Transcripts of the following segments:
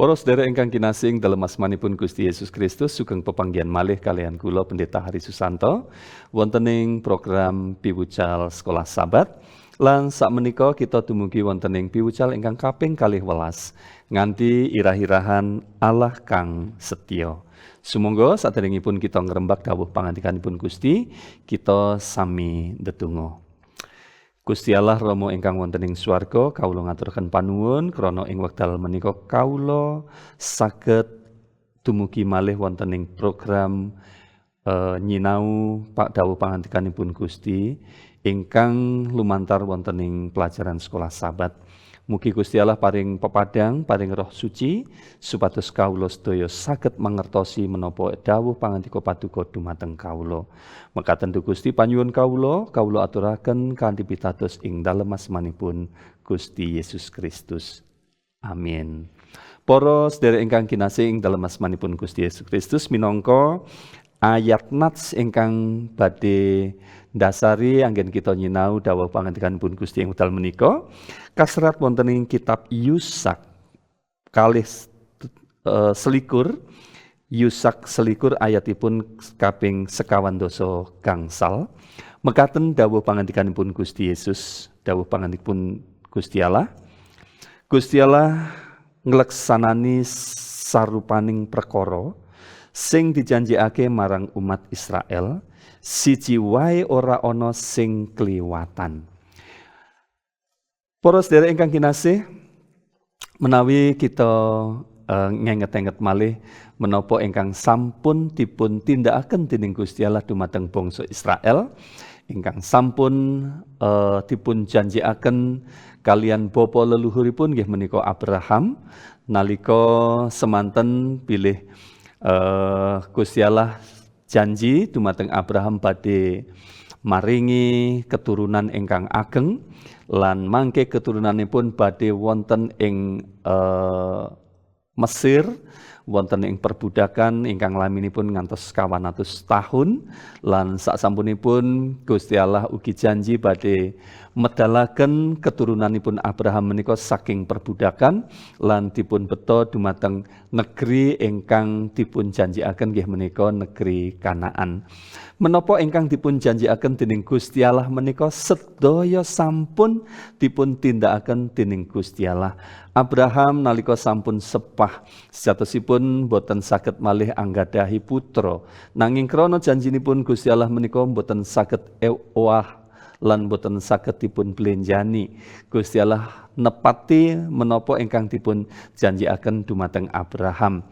Para sedherek ingkang kinasih ing dalem asmanipun Gusti Yesus Kristus, sugeng pepanggihan malih kaliyan kula, Pendeta Hari Susanto, wonten ing program Piwucal Sekolah Sabat. Lan sakmenika kita dumugi wonten ing piwucal ingkang kaping 12, nganti irah-irahan Allah kang setya. Sumangga saderengipun kita ngrembak dawuh pangandikanipun Gusti, kita sami ndedonga. Gusti Allah Rama ingkang wonten ing swarga, kawula ngaturaken panuwun krana ing wekdal menika kawula saged dumugi malih wonten ing program nyinau Pak dawuh pangandikanipun Gusti ingkang lumantar wonten ing pelajaran Sekolah Sabat. Mugi Gusti Allah paring pepadang, paring Roh Suci supados kawula sedaya saged mangertosi menapa dawuh pangandika Paduka dumateng kawula. Mekaten Gusti panyuwun kawula, kawula aturaken kanthi pitados ing dalem asmanipun Gusti Yesus Kristus. Amin. Para sedherek ingkang kinasih ing dalem asmanipun Gusti Yesus Kristus, minangka ayat nats ingkang badhe ndasari anggen kita nyinau dawuh pangandikanipun Gusti ing wekdal menika kaserat wonten ing kitab Yusak 22, Yusak 21 ayatipun kaping 25. Mekaten dawuh pangandikanipun Gusti Yesus, dawuh pangandikipun Gusti Allah. Gusti Allah ngleksanani sarupaning perkara sing dijanjikake marang umat Israel, siji wae ora ana sing kliwatan. Para sedherek ingkang kinasih, menawi kita ngenget-enget malih menapa ingkang sampun dipun tindakaken dening Gusti Allah dumateng bangsa Israel ingkang sampun dipun janjikaken kaliyan bapa leluhuripun, nggih menika Abraham, nalika semanten bilih Gusti Allah janji dumateng Abraham badhe maringi keturunan ingkang ageng lan mangke keturunanipun badhe wonten ing Mesir, wonten ing perbudakan ingkang laminipun ngantos 200 tahun. Lan sasampunipun Gusti Allah ugi janji badhe medalaken keturunanipun Abraham menika saking perbudakan lan dipun beto dumateng negeri ingkang dipun janjikaken, nggih menika negeri Kanaan. Menapa ingkang dipun janjikaken dening Gusti Allah menika sedaya sampun dipun tindakaken dening Gusti Allah. Abraham nalika sampun sepah, sejatosipun boten saged malih anggadhahi putra. Nanging krana janjinipun Gusti Allah menika boten saged owah lan boten saged dipun blenjani. Gusti Allah nepati menapa ingkang dipun janjikaken dumateng Abraham.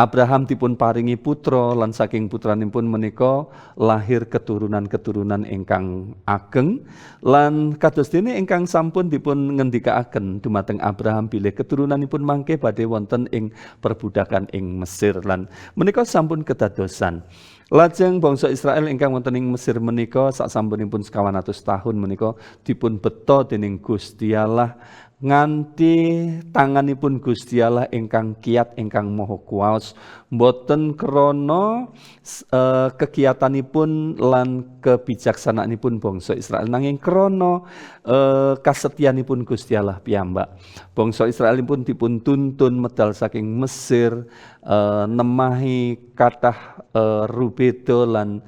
Abraham dipun paringi putra lan saking putranipun menika lahir keturunan-keturunan ingkang ageng, lan kados dene ingkang sampun dipun ngendikaaken dumateng Abraham bilih keturunanipun mangke badhe wonten ing perbudakan ing Mesir, lan menika sampun kedadosan. Lajeng bangsa Israel ingkang wonten ing Mesir menika sasampunipun 200 tahun menika dipun beto dening Gusti Allah nganti tanganipun Gusti Allah ingkang kiat, ingkang maha kuwaos, boten krana kekiatanipun lan kebijaksanaanipun bangsa Israel, nanging krana kasetyanipun Gusti Allah piyambak. Bangsa Israel pun dipun tuntun medal saking Mesir, nemahi kathah rubedo lan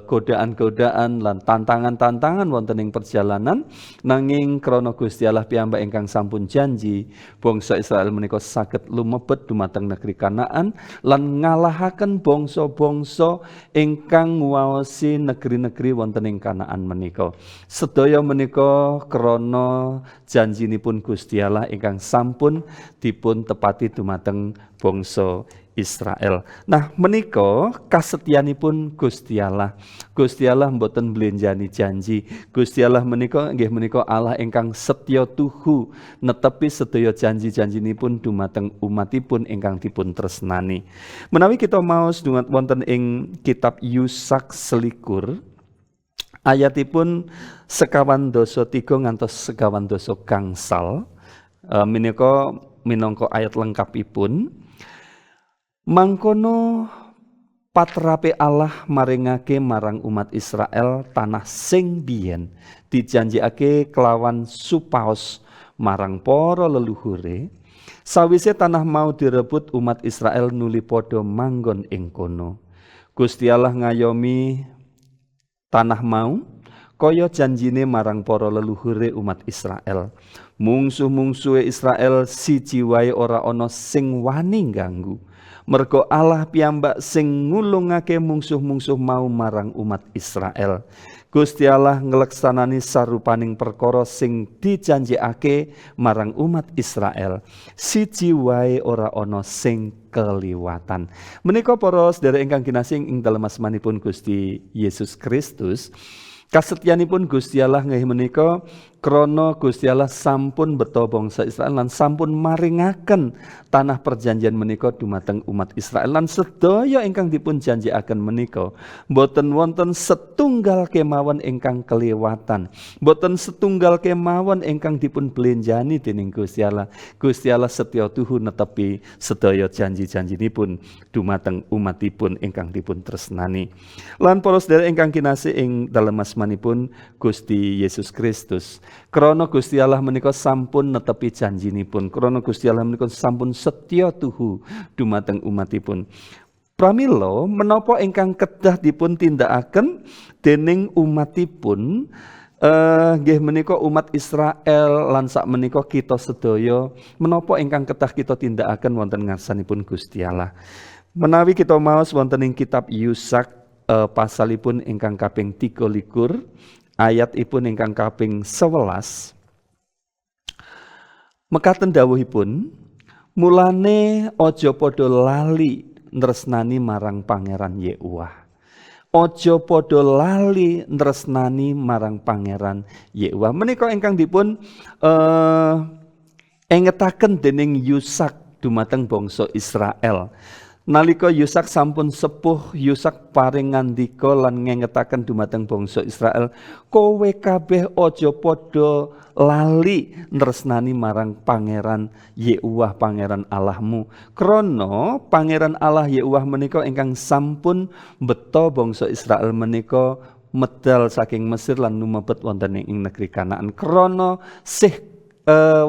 godaan-godaan lan tantangan-tantangan wonten ing perjalanan, nanging krana Gusti Allah piyambak ingkang sampun janji, bangsa Israel menika saged lumebet dumateng negeri Kanaan lan ngalahaken bangsa-bangsa ingkang nguwaosi negeri-negeri wonten ing Kanaan menika. Sedaya menika krana janjinipun Gusti Allah ingkang sampun dipun tepati dumateng bangsa Israel. Nah, menika kasetyanipun Gusti Allah. Gusti Allah mboten mblenjani janji. Gusti Allah menika nggih menika Allah ingkang setya tuhu netepi sedaya janji-janjinipun dumateng umatipun ingkang dipun tresnani. Menawi kita maos wonten ing kitab Yusak 21 ayatipun 33 ngantos 85, menika minangka ayat lengkapipun. Mangkono patrape Allah maringake marang umat Israel tanah sing biyen dijanjikake kelawan supaos marang para leluhure. Sawise tanah mau direbut, umat Israel nuli padha manggon ing kono. Gusti Allah ngayomi tanah mau kaya janjine marang para leluhure umat Israel. Mungsuh-mungsuhe Israel siji wae ora ana sing wani ganggu. Mergo Allah piyambak sing ngulungake mungsuh-mungsuh mau marang umat Israel. Gusti Allah ngleksanani sarupaning perkara sing dijanjekake marang umat Israel. Siji wae ora ana sing keliwatan. Menika para sedherek ingkang kinasih ing dalem asmanipun Gusti Yesus Kristus, kasetyanipun Gusti Allah nggih menika krana Gusti Allah sampun beto bangsa Israel lan sampun maringaken tanah perjanjian menika dumateng umat Israel, lan sedaya ingkang dipun janjikaken menika boten wonten setunggal kemawon ingkang kelewatan, boten setunggal kemawon ingkang dipun blenjani dening Gusti Allah. Gusti Allah setya tuhu netepi sedaya janji-janjinipun dumateng umatipun ingkang dipun tresnani. Lan para sedherek ingkang kinasih ing dalem asmanipun Gusti Yesus Kristus, krana Gusti Allah menika sampun netepi janjinipun, krana Gusti Allah menika sampun setya tuhu dumateng umatipun, pramila menapa ingkang kedah dipun tindakaken dening umatipun, nggih menika umat Israel lan sak menika kita sedaya, menapa ingkang kedah kita tindakaken wonten ngarsanipun Gusti Allah? Menawi kita maos wonten ing kitab Yusak, pasalipun ingkang kaping 23, ayatipun ingkang kaping 11, mekaten dawuhipun, "Mulane aja padha lali nresnani marang Pangeran Yeuwah. Aja padha lali nresnani marang Pangeran Yeuwah." Menika ingkang dipun engetaken dening Yusak dumateng bangsa Israel. Nalika Yusak sampun sepuh, Yusak paring ngandika lan ngengetaken dumateng bangsa Israel, "Kowe kabeh aja padha lali nresnani marang Pangeran Yeuwah, Pangeran Allahmu." Krana Pangeran Allah Yeuwah menika ingkang sampun beto bangsa Israel menika medal saking Mesir lan lumebet wonten ing negeri Kanaan. Krana sih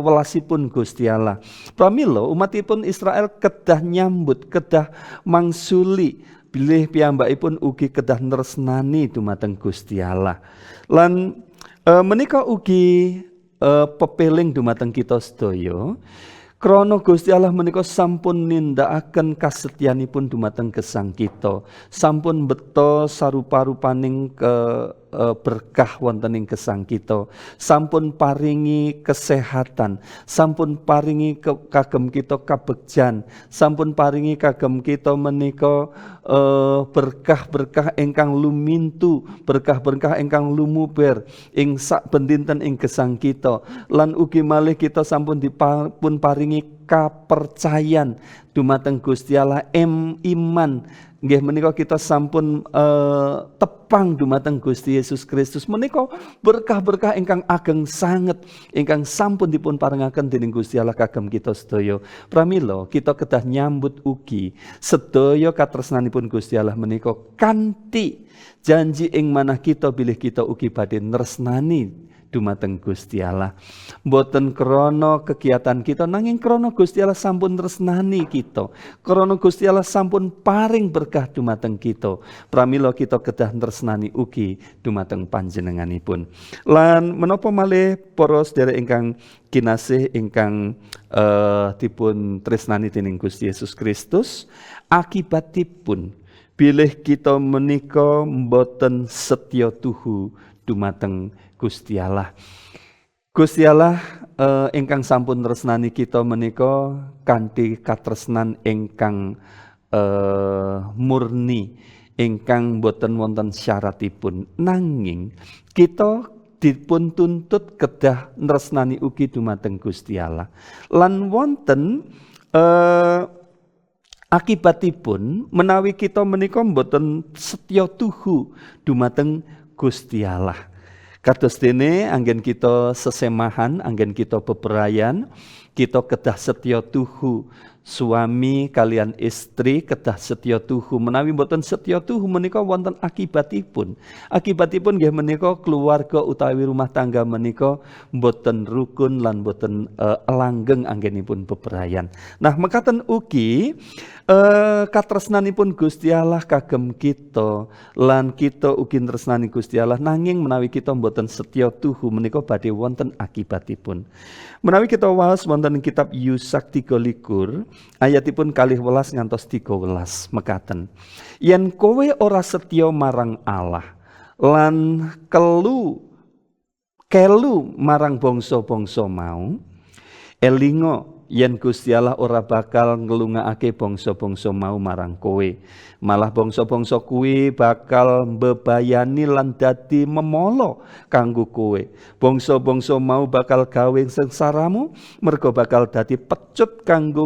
welasipun Gusti Allah, pramila umatipun Israel kedah nyambut, kedah mangsuli bilih piyambakipun ugi kedah nresnani dumateng Gusti Allah. Lan menika ugi pepeling dumateng kita sedaya. Krana Gusti Allah menika sampun nindakaken kasetyanipun dumateng gesang kita, sampun beto sarupa-rupaning ke berkah wonten ing gesang kita, sampun paringi kesehatan, sampun paringi kagem kita kabegjan, sampun paringi kagem kita menika berkah-berkah ingkang lumintu, berkah-berkah ingkang lumuber ing sak dinten ing gesang kita. Lan ugi malih kita sampun dipun paringi kapercayan dumateng Gusti Allah, iman nggih menika kita sampun tepang dumateng Gusti Yesus Kristus. Menika berkah-berkah ingkang ageng sanget ingkang sampun dipun parengaken dening Gusti Allah kagem kita sedaya. Pramila kita kedah nyambut ugi sedaya katresnanipun Gusti Allah menika kanthi janji ing manah kita bilih kita ugi badhe nresnani dumateng Gusti Allah. Mboten krana kegiatan kita, nanging krana Gusti Allah sampun tresnani kita. Krana Gusti Allah sampun paring berkah dumateng kita. Pramila kita kedah tresnani ugi dumateng panjenenganipun. Lan menapa malih, para sedherek ingkang kinasih ingkang dipun tresnani dening Gusti Yesus Kristus, akibatipun bilih kita menika mboten setya tuhu dumateng Gusti Allah. Gusti Allah ingkang sampun tresnani kita menika kanthi katresnan ingkang murni, ingkang boten wonten syaratipun. Nanging kita dipun tuntut kedah nresnani ugi dumateng Gusti Allah. Lan wonten akibatipun menawi kita menika mboten setya tuhu dumateng Gusti Allah. Kados dene anggen kita sesemahan, anggen kita bebrayan, kita kedah setya tuhu. Suami kalian istri kedah setya tuhu. Menawi mboten setya tuhu menika wonten akibatipun. Akibatipun nggih menika keluarga utawi rumah tangga menika mboten rukun lan mboten langgeng anggenipun bebrayan. Nah, mekaten ugi katresnanipun Gusti Allah kagem kita lan kita ugi tresnani Gusti Allah, nanging menawi kita mboten setya tuhu menika badhe wonten akibatipun. Menawi kita waos wonten kitab Yusak 23 ayatipun 12 ngantos 13 mekaten. Yen kowe ora setya marang Allah lan kelu marang bangsa-bangsa mau, elinga yen Gusti Allah ora bakal ngelungakake bangsa-bangsa mau marang kowe. Malah bangsa-bangsa kuwi bakal mbebayani lan dadi memala kanggo kowe. Bangsa-bangsa mau bakal gawe sengsaramu, mergo bakal dadi pecut kanggo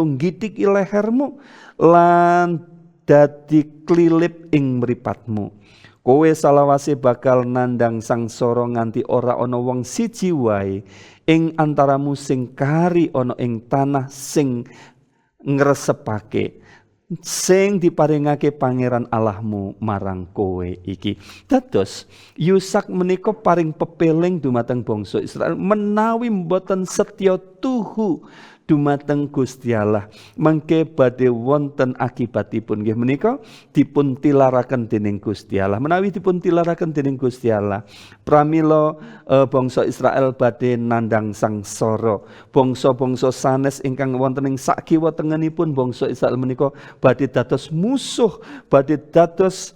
nggithiki lehermu lan dadi klilip ing mripatmu. Kowe salawase bakal nandang sangsara nganti ora ana wong siji wae ing antaramu sing kari ana ing tanah sing ngresepake sing diparingake Pangeran Allahmu marang kowe iki. Dados Yusak menika paring pepeling dumateng bangsa Israel menawi mboten setya tuhu dumateng Gusti Allah, mangke badhe wonten akibatipun. Nggih menika dipun tilaraken dening Gusti Allah. Menawi dipun tilaraken dening Gusti Allah, pramila bangsa Israel badhe nandang sangsara. Bangsa-bangsa sanes ingkang wonten ing sakiwa tengenipun bangsa Israel menika badhe dados musuh, badhe dados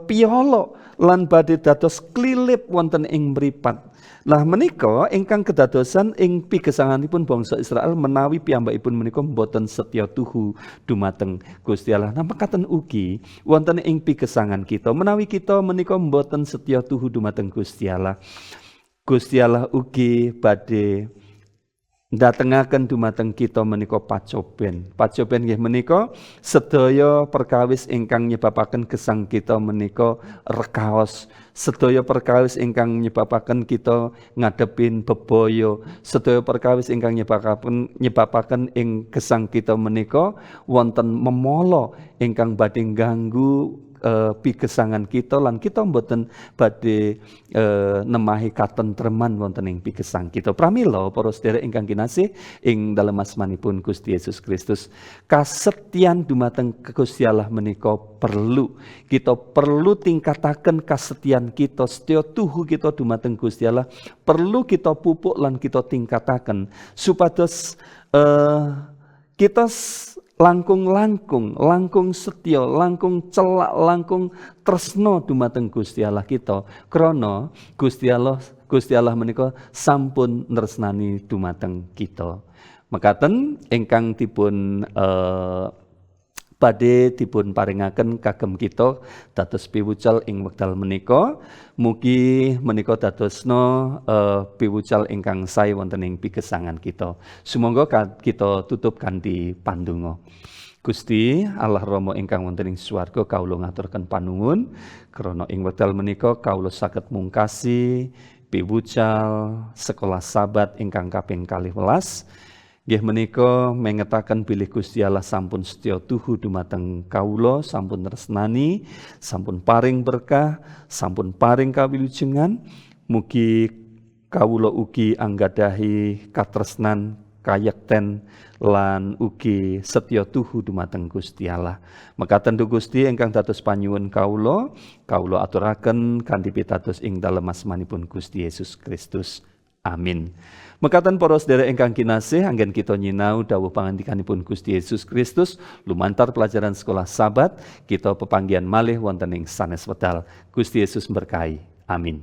piolo lan badhe dados klilip wonten ing mripat. Nah, menika ingkang kedadosan ing pigesanganipun bangsa Israel menawi piyambakipun menika mboten setya tuhu dumateng Gusti Allah. Nah, mekaten ugi wonten ing pigesangan kita menawi kita menika mboten setya tuhu dumateng Gusti Allah, Gusti Allah ugi badhe ndatengaken dumateng kita menika pacoben. Pacoben nggih menika sedaya perkawis ingkang nyebabaken gesang kita menika rekaos, sedaya perkawis ingkang nyebabaken kita ngadepin bebaya, sedaya perkawis ingkang nyebabaken ing gesang kita menika wonten memala ingkang badhe ganggu pigesangan kita lan kita mboten badhe nemahi katentreman wonten ing pigesang kita. Pramila para sedherek ingkang kinasih ing dalem asmanipun Gusti Yesus Kristus, kasetyan dumateng Gusti Allah menika perlu. Kita perlu tingkataken kasetyan kita, setya tuhu kita dumateng Gusti Allah perlu kita pupuk lan kita tingkataken supados kita langkung-langkung, langkung setya, langkung celak, langkung tresno dumateng Gusti Allah kita. Krana Gusti Allah menika sampun nresnani dumateng kita. Mekaten ingkang dipun badhe dipun paringaken kagem kita dados piwucal ing wekdal menika. Mugi menika dadosna piwucal ingkang sae wonten ing pigesangan kita. Sumangga kita tutup kanthi pandonga. Gusti Allah Rama ingkang wonten ing swarga, kawula ngaturaken panuwun krana ing wekdal menika kawula saged mungkasi piwucal sekolah Sabat ingkang kaping 12. Nggih menika mengetaken bilih Gusti Allah sampun setya tuhu dumateng kawula, sampun tresnani, sampun paring berkah, sampun paring kawilujengan. Mugi kawula ugi anggadhahi katresnan, kayekten lan ugi setya tuhu dumateng Gusti Allah. Mekaten Gusti ingkang dados panyuwun kawula, kawula aturaken kanthi pitados ing dalem asmanipun Gusti Yesus Kristus. Amin. Mekaten para sedherek ingkang kinasih, anggen kita nyinau dawuh pangandikanipun Gusti Yesus Kristus lumantar pelajaran sekolah Sabat, kita pepanggihan malih wonten ing sanes wedal. Gusti Yesus berkahi. Amin.